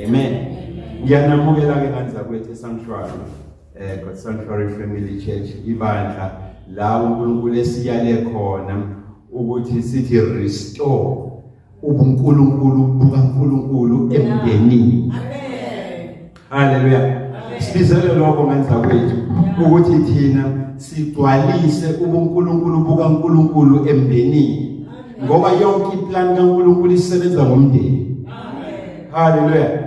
Amen. Ngiyanamukela ke ngane zakwethu eSanctuary, God Sanctuary Family Church, ibandla la uNkulunkulu esiyale khona ukuthi sithi restore ubuNkulunkulu bukaNkulunkulu emndenini. Amen. Haleluya. Sibizele lokho ngane zakwethu ukuthi thina sigcwalise ubuNkulunkulu bukaNkulunkulu emndenini. Ngoba yonke iplan kaNkulunkulu isebenza ngomndeni. Amen. Haleluya.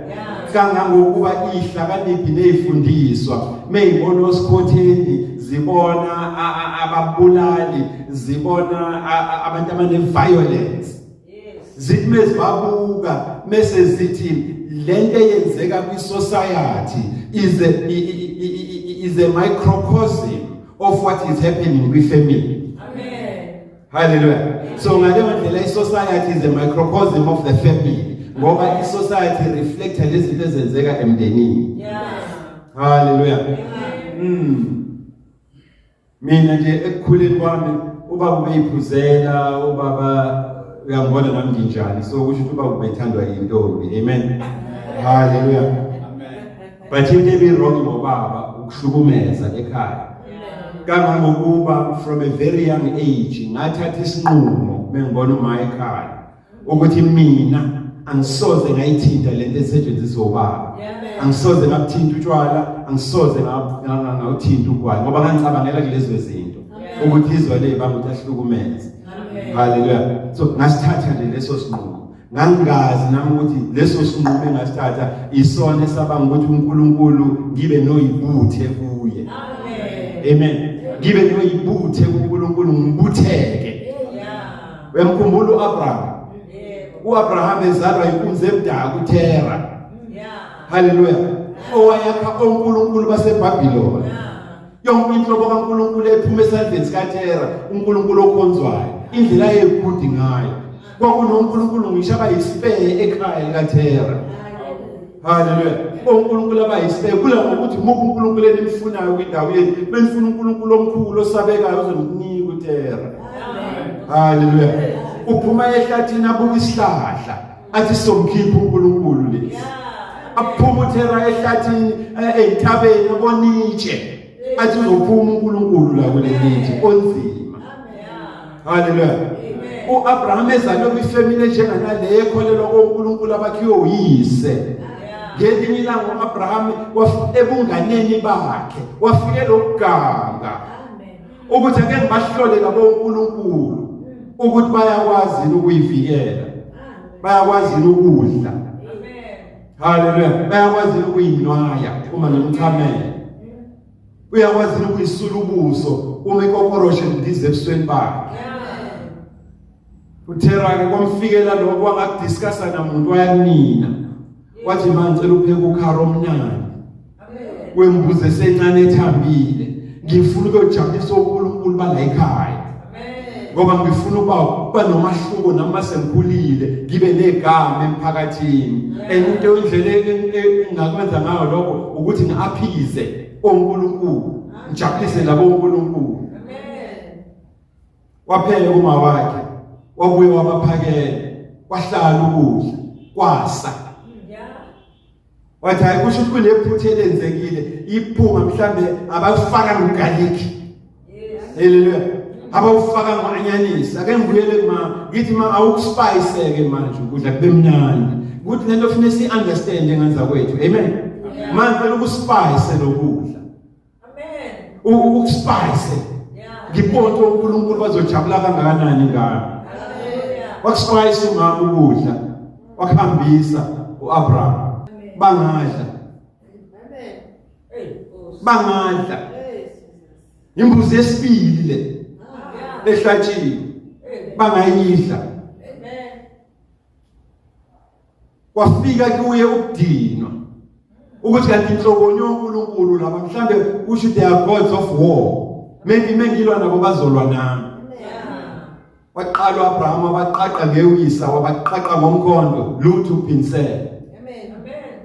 Kangangokuba ihlakaniphi nezifundiswa meyibona osikhotheni zibona ababulali, zibona abantu abane violence. Zithi mezibabuka mese zithi lento eyenzeka kwi society is a microcosm of what is happening kwi family. Amen. Hallelujah. So ngaleyo ndlela i-society is a microcosm of the family ngoba i-society reflecta lezi zinto ezenzeka emndenini. Hallelujah. Mina nje ekukhuleni kwami ubaba ubeyiphuzela, ubaba uyangibona nami nginjani, so kusho ukuthi ubaba ubethandwa yintombi. Amen. Hallelujah. Amen. But into ebi-wrong ngobaba ukuhlukumeza ekhaya. Kangangokuba from a very young age ngathatha isinqumo mengibona uma ekhaya ukuthi mina angisoze ngayithinta lento esetshenziswa ubaba. Angisoze ngabuthinta utshwala, angisoze ngawuthinta ugwayi ngoba ngangicabangela kulezo zinto ukuthi izwe le banga ukuthi ahlukumeze. Hallelujah. So ngasithatha nje leso sinqumo. Ngangingazi nami ukuthi leso sinqumo engasithatha isona esabanga ukuthi uNkulunkulu ngibe noyibuthe kuye. Amen. Amen. Ngibe noyibuthe kuNkulunkulu, ngibutheke. Uyamkhumbula uAbraham? Yebo. UAbraham ezalwa inkunzi emdaka uThera. Hallelujah. Owayakha onkulunkulu baseBabylon. Yonke inhlobo kaNkulunkulu ephuma esandleni sikaThera, uNkulunkulu okhonzwayo, indlela ayegudi ngayo. Kwakunonkulunkulu ngisho abayisipeye ekhaya likaThera. Hallelujah. ONkulunkulu abayisipeye kula ngokuthi muphi uNkulunkulu enimfunayo kwindawo yenu. Benifuna uNkulunkulu omkhulu osabekayo ozoninika uThera. Hallelujah. Uphuma ehlathini abuka isihlahla athi somkhipha uNkulunkulu lesi. Aphuma uThera ehlathini, ey'ntabeni abona itshe athi uzophuma uNkulunkulu la kulelitshe onzima. Hallelujah. uAbraham ezalwe kwifamily enjenganale ekholelwa koNkulunkulu abakhiwe uyise. Ngelinye ilanga uAbraham ebunganeni bakhe wafikela ukuganga ukuthi ake ngibahlole labo uNkulunkulu ukuthi bayakwazi ukuyivikela, bayakwazi ukudla. Haleluya. Bayakwazi ukuyinwaya uma ngimchamela, uyakwazi ukuyisula ubuso uma ikokoroshe ndize ebusweni bakhe. UThera ke kwamfikela lokho, wangakudiscussa namuntu, wayanina wathi, "Ma, ngicela upheke ukharo omnandi wembuzi esencane ethambile. Ngifuna ukuyojabulisa uNkulunkulu bala ekhaya ngoba ngifuna ukuba nomahluko nami sengikhulile, ngibe negama emphakathini, and into indlela engingakwenza ngayo lokho ukuthi ngi-appease oNkulunkulu, ngijabulise labo oNkulunkulu." Wapheka uma wakhe, wabuye wabaphakela, kwahlala ukudla kwasa. Wathi, "Hayi, kusho ukuthi kunephutha elenzekile, iphunga mhlambe abafaka ngogarlic. Haleluya, abawufaka ngo-anyanisi. Ake ngibuyele kuma ngithi ma awukuspice ke manje ukudla kube mnandi." Ukuthi lento funa si-understand enganza kwethu. Amen. Manje ngicela ukuspice lokudla. Amen. Ukuspice. Ngibona ukuthi uNkulunkulu bazojabula kangakanani ngami. Hallelujah. Wakuspice umama ukudla. Wakuhambisa uAbraham. Bangadla. Amen. Hey. Bangadla. Imbuzi yesibili le ehlatshiwe. Bangayidla. Amen. Kwafika kuye ukudinwa ukuthi kanti inhlobonyo yoNkulunkulu laba, mhlambe kusho they are gods of war, maybe mengilwa nabo bazolwa nami. Waqala uAbraham wabaqaqa ngewisa, wabaqaqa ngomkhondo, lutho uphinsela. Amen. Amen.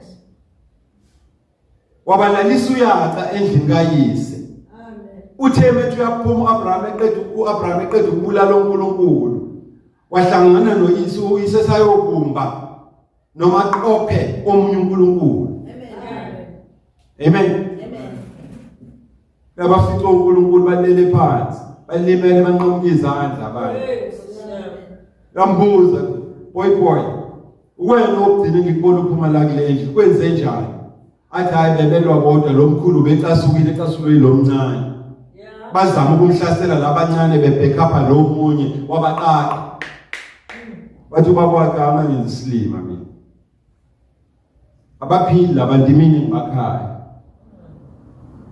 Wabalalisa uyaca endlini kayise. Amen. Uthe methu uyaphuma uAbraham eqeda, uAbraham eqeda ukubulala uNkulunkulu, wahlangana noyise, uyise sayobumba. Noma aqophe omunye uNkulunkulu. Amen. Amen. Amen. Abafica uNkulunkulu balele phansi, balimele banqamuka izandla abanye. Yambuza, boy boy, wena ogcina ngikubona uphuma la kule ndlu, kwenze njani? Athi hayi bebelwa bodwa lo mkhulu becasukile ecasulwe lo mncane. Bazama ukumhlasela labancane bebhekapha lo munye wabaqaqa. Bathi ubaba wakhe amangenza isilima mina. Abaphili labantu imini ngibakhaya.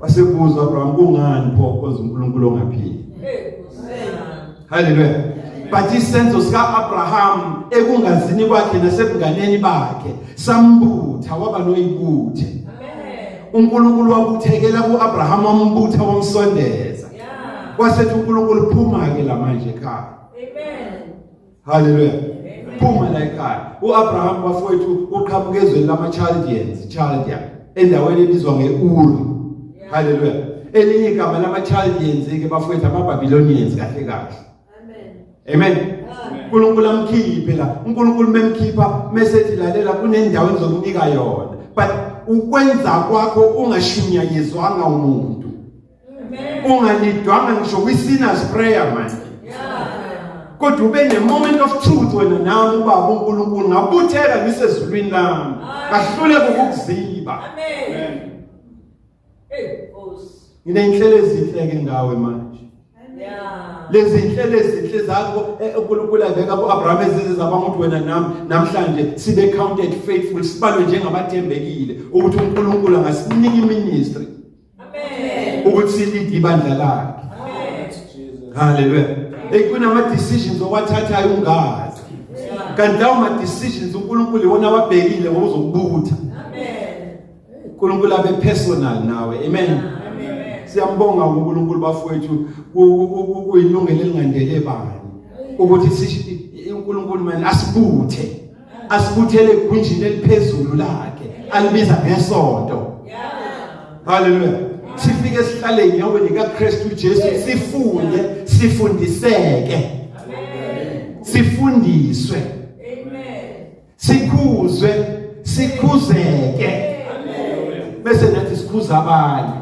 Wasebuza Abraham kungani pho khonza uNkulunkulu ongaphili. Hallelujah. But isenzo sika-Abraham ekungazini kwakhe nasebunganeni bakhe sambutha waba noyibuthe. uNkulunkulu wabuthekela ku-Abraham wambutha wamsondeza. Wasethi uNkulunkulu phuma ke la manje ekhaya. Amen. Haleluya. Phuma la ekhaya. uAbraham bafowethu uqhamuka ezweni lama-Chaldeans, Chaldea, endaweni ebizwa nge-Uri. Haleluya. Elinye igama lama-Chaldeans ke bafowethu ama-Babylonians kahle kahle. Amen. Amen. uNkulunkulu amkhiphe la. uNkulunkulu memkhipha mesethi lalela kunendawo engizokunika yona. But ukwenza kwakho ungashunyayezwanga umuntu. Ungalidwanga ngisho kwi-sinner's prayer manje. Kodwa ube ne-moment of truth wena nami ubaba uNkulunkulu ngabutheka ngisezulwini lami. Ngahluleka ukukuziba. Amen. Hey, Nkosi. Nginey'nhlelo ezinhle ke ngawe manje. Yeah. Lezi zinhlelo ezinhle zakho uNkulunkulu ayibeka ku-Abraham ezize zaba ukuthi wena nami namhlanje sibe counted faithful sibalwe njengabathembekile ukuthi uNkulunkulu angasinika iministry. Amen. Ukuthi silide ibandla lakhe. Amen. Hallelujah. Hey kunama decisions owathathayo ungazi. Kanti lawo ma decisions uNkulunkulu iwona awabhekile ngoba uzokubutha. Amen. uNkulunkulu abe personal nawe. Amen. Amen. Siyambonga uNkulunkulu bafowethu kuyilungelo elingandele bani ukuthi uNkulunkulu manje asibuthe. Asibuthele egunjini eliphezulu lakhe alibiza ngesonto. Yeah. Hallelujah. Sifike sihlale enyaweni kaKristu Jesu sifunde sifundiseke. Amen. Sifundiswe. Amen. Sikhuzwe, sikhuzeke. Amen. Bese nathi sikhuza abanye.